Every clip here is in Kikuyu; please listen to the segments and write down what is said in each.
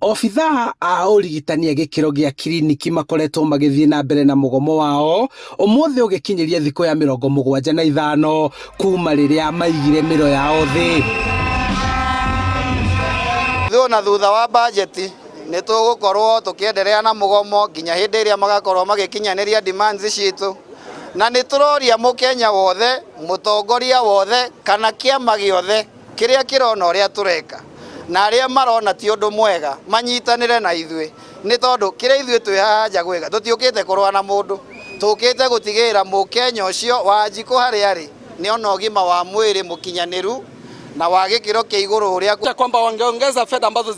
Obithaa a ũrigitani a gĩkĩro gĩa kiriniki makoretwo magĩthiĩ na mbere na mũgomo wao ũmũthĩ ũgĩkinyĩria thikũ ya 75 kuma rĩrĩa maigire mĩro yao thĩ. Ithuĩ ona thutha wa bajeti nĩ tũgũkorwo tũkĩenderea na mũgomo nginya hĩndĩ ĩrĩa magakorwo magĩkinyanĩria demands citũ, na nĩ tũroria mũkenya wothe, mũtongoria wothe kana kĩama gĩothe kĩrĩa kĩrona ũrĩa tũreka na arĩa marona ti ũndũ mwega manyitanĩre na ithuĩ, nĩ tondũ kĩrĩa ithuĩ twĩ haha nja gwĩka tũtiũkĩte kũrũa na mũndũ, tũkĩte gũtigĩrĩra mũkenya ũcio wa Njikũ harĩa arĩ nĩ ona ũgima wa mwĩrĩ mũkinyanĩru na wa gĩkĩro kĩa igũrũ ũrĩa kwamba wangeongeza fedha ambazo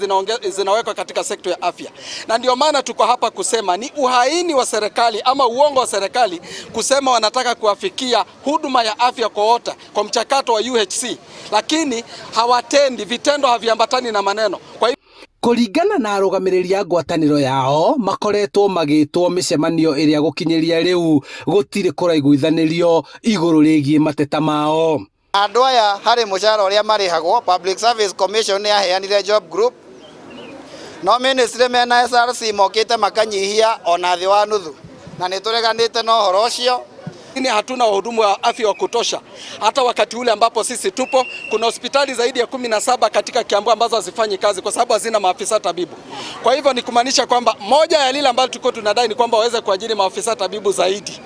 zinawekwa katika sekta ya afya, na ndio maana tuko hapa kusema ni uhaini wa serikali ama uongo wa serikali kusema wanataka kuwafikia huduma ya afya kwa wote kwa mchakato wa UHC, lakini hawatendi, vitendo haviambatani na maneno. Kwa Kũringana na arũgamĩrĩri a ngwatanĩro yao makoretwo magĩtwo mĩcemanio ĩrĩa gũkinyĩria rĩu gũtirĩ kũraiguithanĩrio igũrũ rĩgiĩ mateta mao. Andũ aya harĩ mũcara ũrĩa marĩhagwo, Public Service Commission nĩ yaheanire job group, no ministry mena SRC mokĩte makanyihia ona thĩ wa nuthu, na nĩ tũreganĩte na ũhoro ũcio. Lakini hatuna wahudumu wa afya wa kutosha. Hata wakati ule ambapo sisi tupo, kuna hospitali zaidi ya 17 katika Kiambu ambazo hazifanyi kazi kwa sababu hazina maafisa tabibu. Kwa hivyo ni kumaanisha kwamba moja ya lile ambalo tulikuwa tunadai ni kwamba waweze kuajiri maafisa tabibu zaidi,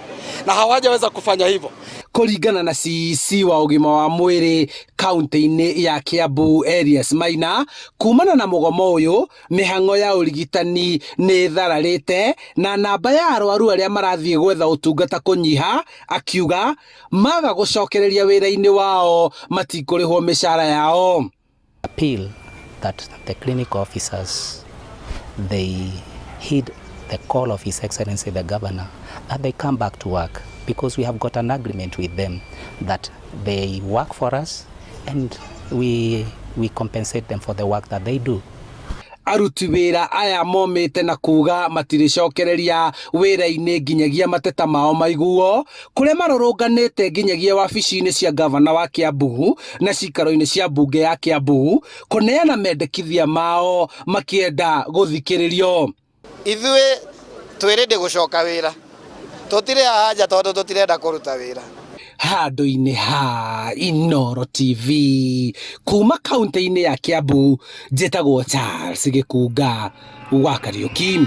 na hawajaweza kufanya hivyo. Kũringana na CEC wa ũgima wa mwĩrĩ kaunti-inĩ ya Kiambu Elias Maina, kumana na mũgomo ũyũ mĩhang'o ya ũrigitani nĩ ĩthararĩte na namba ya arwaru arĩa marathiĩ gwetha ũtungata kũnyiha, akiuga maga gũcokereria wĩra-inĩ wao matikũrĩhwo mĩcara yao. Appeal that the clinic officers, they heed the call of His Excellency the Governor, that they come back to work, because we have got an agreement with them that they work for us and we compensate them for the work that they do. Aruti wĩra aya momĩte na kuga matirĩcokereria wĩra-inĩ nginyagia mateta mao maiguo, kũrĩa marũrũnganĩte nginyagia wabici-inĩ cia gavana wa Kiambu na cikaro-inĩ cia mbunge ya Kiambu kũneana mendekithia mao makĩenda gũthikĩrĩrio. Ithuĩ twĩ ready gũcoka wĩra, tũtirĩ haha nja tondũ tũtirenda kũruta wĩra. Handũ-inĩ ha Inooro TV kuma kaunti-inĩ ya Kiambu, njĩtagwo Charles Gĩkunga wa Kariũki.